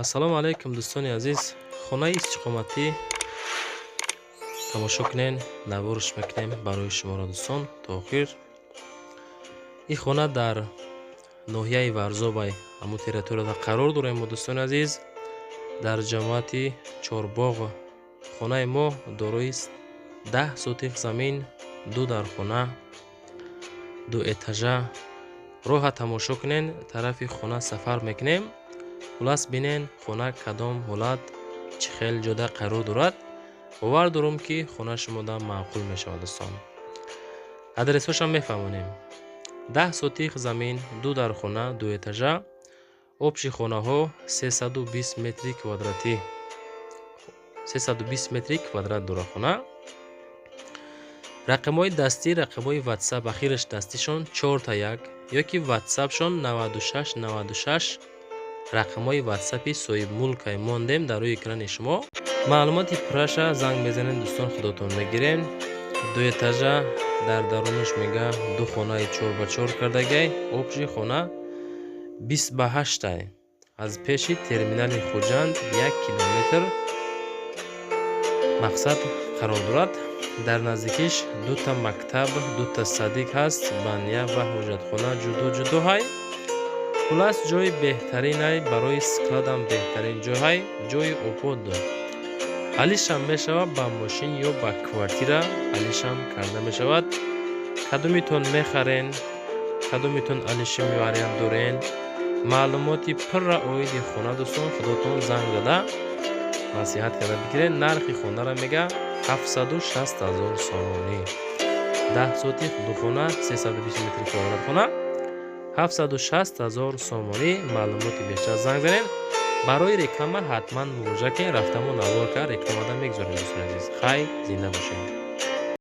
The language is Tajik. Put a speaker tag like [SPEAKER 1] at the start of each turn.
[SPEAKER 1] Ассалому алайкум, дӯстони азиз. Хонаи истиқоматӣ тамошо кунен, наворш мекунем барои шуморо, дӯстон, то охир. Ин хона дар ноҳияи Варзобай, ҳамун территорияда қарор дорем мо, дӯстони азиз, дар ҷамоати Чорбоғ. Хонаи мо дорои 10 сотих замин, ду дархона, ду этажа. Роҳа тамошо кунен, тарафи хона сафар мекунем. Хулас, бинен, хона кадом ҳолат, чӣ хел ҷода қарор дорад. Бовар дорум, ки хона шумода маъқул мешавад, дӯстон. Адресҳошам мефаҳмонем: 10 сотих замин, ду дархона, ду этажа, общий хонаҳо 320 метри квадратӣ, 320 метри квадрат дорад хона. Рақамҳои дастӣ, рақамҳои Ватсап, ахираш дастишон 111 ё ки Ватсапшон 96 96. Рақамҳои Ватсапи соҳибмулкай мондем дар рӯи экрани шумо. Маълумоти пурраша занг мезанед, дӯстон, худотон мегирем. Ду этажа, дар дарунаш мега ду хонаи чор ба чор кардагай, общий хона 20 ба ҳаштай. Аз пеши терминали Хуҷанд 1 километр мақсад қарор дорад. Дар наздикиш дута мактаб, дута садик ҳаст, баня ва ҳоҷатхона ҷудо ҷудоҳай. Хулас, ҷои беҳтаринай, барои складам беҳтарин ҷойҳай, ҷои обод. Алишам мешавад ба мошин ё ба квартира алишам карда мешавад. Кадомитон мехарен, кадомитон алиши вариант дорен, маълумоти пурра оиди хона, дӯстон, худотон занг зада маслиҳат карда бигиред. Нархи хонаро мега 760 ҳазор сомонӣ. 10 сотих, ду хона, 320 метри квадрат хона, 760 ҳазор сомонӣ. Маълумоти бештар занг занед. Барои реклама ҳатман муроҷиат кунед, рафтамо навор кард, рекламада мегузорем, дӯстони азиз. Хай, зинда бошед.